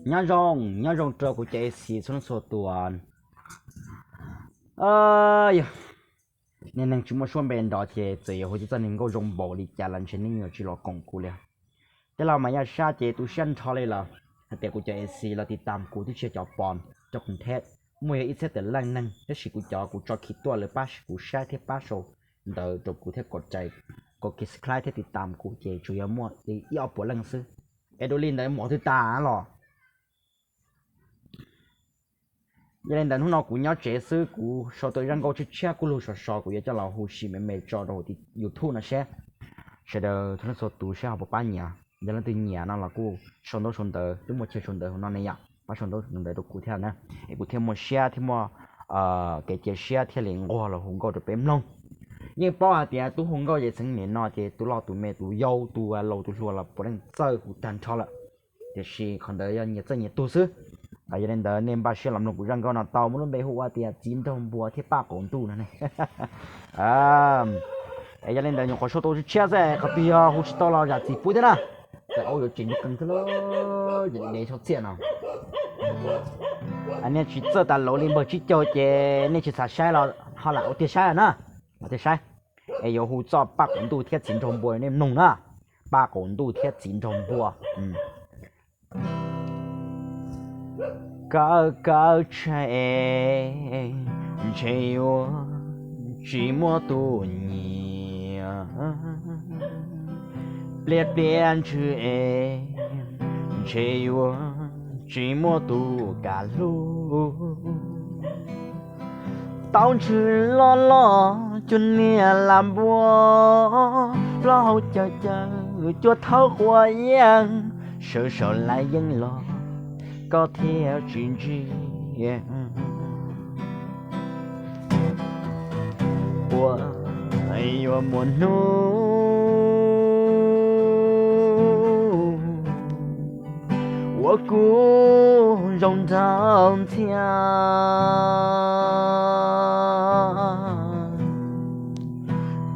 Nyob zoo, nyob zoo rau kuv cov A C txhua leej txhua tus. Yog niag neeg tsis muaj suab npe nrov ces txawm yuav hu txoj niag nkauj zoo npaum li cas los ntshe nej yuav tsis los koom kuv li. Tej laus mas yaj sab ces tu siab nrho li lawm hais tias kuv cov A C los tiv tam kuv twb tsis yog cov pom cov khoom theb, muaj yog ib txhiab tawm leej neeg, tab sis kuv cov kuv tso khi tuaj lawv pab kuv saib thiab pab sau ntawv rau kuv thiab kom cais, kom subscribe thiab tiv tam kuv ces tsuas yog muaj li ib ob puas leej xwb. Es dua li ntawd mus qhov twg tas los? Yog li ntawd hnub no kuv nyob tsev xwb, kuv sau tau zaj nkauj tshiab tshiab kuj lug sov so, kuv yuav coj los hu sim me me tso rau hauv YouTube no seb sawv daws txhua leej txhua tus seb ho puas pab nyiam. Yog leej twg nyiam no los kuj sau ntaub sau ntawv, twb muaj chaw sau ntawv hauv no ne yom, pab sau ntaub sau ntawv rau kuv thiab na, es kuv thiaj muaj siab thiab muaj kev cia siab thiaj li nquag los hu nkauj rau peb mloog. Yeej paub hais tias tub hu nkauj ces txheej niam no ces tus loj tus me tus yau tus laus tus hluas los puav leej txawj hu tag nrho lawm, tiam sis qhov ntawd yog nyias txawj nyias tug xwb. Yog li ntawd nej npaj siab los mloog kuv zaj nkauj no tau, muaj lub npe hu ua tias Txiv Nraug Npua thiab Paj Qaum Ntuj no ne. Es yog li ntawd nyuam qhuav sau tau tshiab tshiab xwb, qhov twg yog hu tsis tau los zam txim pub thiab na. Txawm auj yuav tseem ntsis qees thiab lauj, ces de tshaj txiaj no. Nej tsis txawj tas laus li npawg tsib caug ces nej tsis xav saib los ho lam ua tiag saib na, ua tiag saib. Es yuav hu txoj Paj Qaum Ntuj thiab Txiv Nraug Npua nej mloog na. Paj Qaum Ntuj thiab Txiv Nraug Npua. Kaw kaw tshaj es ntshe yuav tsis muaj tus nyiam, pliag pliag ntsws es ntshe yuav tsis muaj tus kam hlub. Tau ntsws loj loj cuag niag lam npua, plaub hau caws caws cuag thaub quav yeej, sawv saum laj yeeb los koj thiaj tsis ntsia. Puas yuav muaj hnub uas kuv zoo nraug ntxhias,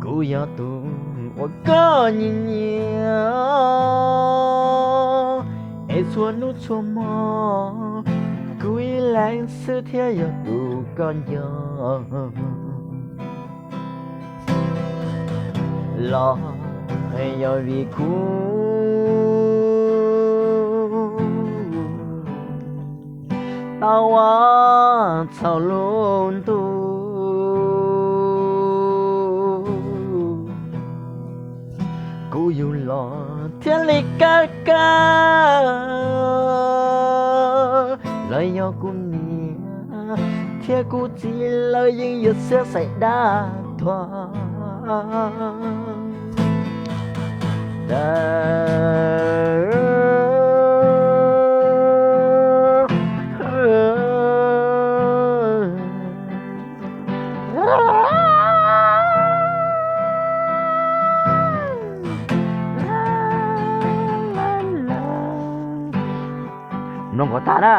kuv yog tus uas koj nyiam nyiam, es txhua hnub txhua hmo kuv ib leeg xwb thiaj yog tus koj nco. Los yog vim kuv tau ua txhaum lub ntuj, kuv yug los thiaj li kawg kawg. Los yog kuv niam thiab kuv txiv lawv yeej yuav xiab xaim dab tuag. Mloog kom tag na.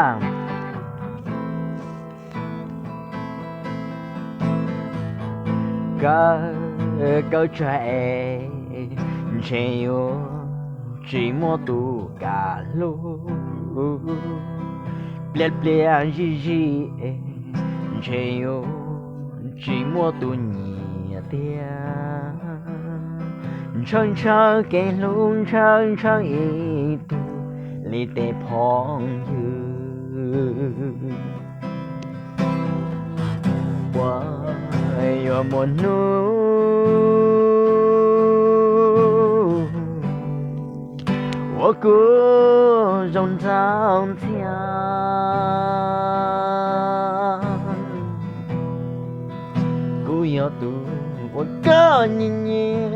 Kaw, kaw tshaj es ntshe yuav tsis muaj tus kam hlub. Pliag pliag zij zij es ntshe yuav tsis muaj tus nyiam tiag. Ntshaw ntshaw kev hlub ntshaw ntshaw ib tug li tej phooj ywg. Puas yuav muaj hnub uas kuv zoo nraug ntxhias, kuv yog tus uas koj nyiam nyiam,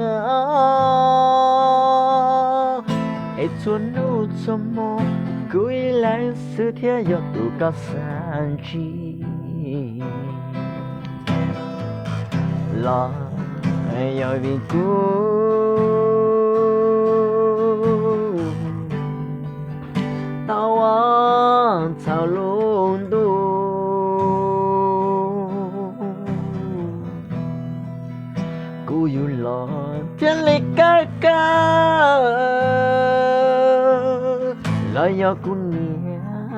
es txhua hnub txhua hmo kuv ib leeg xwb thiaj yog tus koj xav ntsib. Los yog vim kuv tau ua txhaum lub ntuj, kuv yug los thiaj li kawg kawg. Los yog kuv niam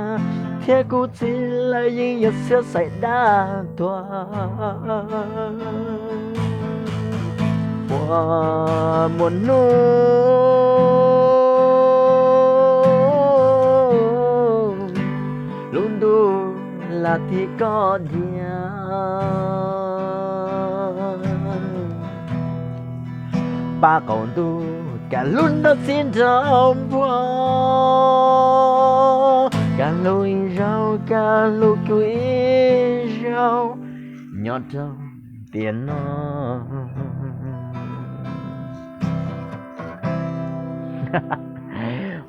thiab kuv txiv lawv yeej yuav xiab xaim dab tuag. Puag muaj hnub lub ntuj lam tig koj diav, pab qaum ntuj kaj lug nrog txiv nraug npua, kaj lug ib zaug, kaj lug kuv ib zaug nyob rau tiam no.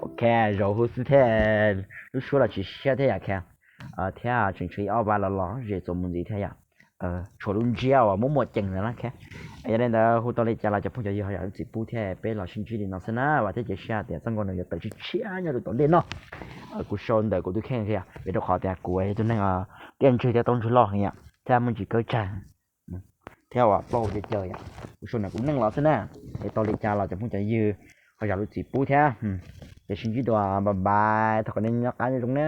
Ok, zaum huv xwb thiab, lub suab los tsis siab thiab yom, thiab tseem tshuav ib ob vas los los ze txuas mus ntxiv thiab yom. Tshuav lub ntsiab uas muaj muaj ceem ntawd na. Yog li ntawd hu tau li cas los cov phooj cov ywg ho zam lub txim pub thiab, peb los sib ntsib li no xwb na. Vam thiab cia siab tias txoj nkauj no yuav tawm tshiab tshiab nyob rau tom ntej no. Kuv sau ntawm kuv tus kheej thiab, vim rau qhov tias kuv yog tus neeg tiaj ntswg thiab taub ntswg loj heev yom, thiab muaj ntsis kawb tsag thiab uas plaub hau caw caw yom. Kuv sau ntawm kuv neej los xwb na. Es tau li cas los cov phooj cov ywg ho zam lub txim pub thiab. Ces sib ntsib dua, bye bye, thov kom nej nyob qab nyob zoo na.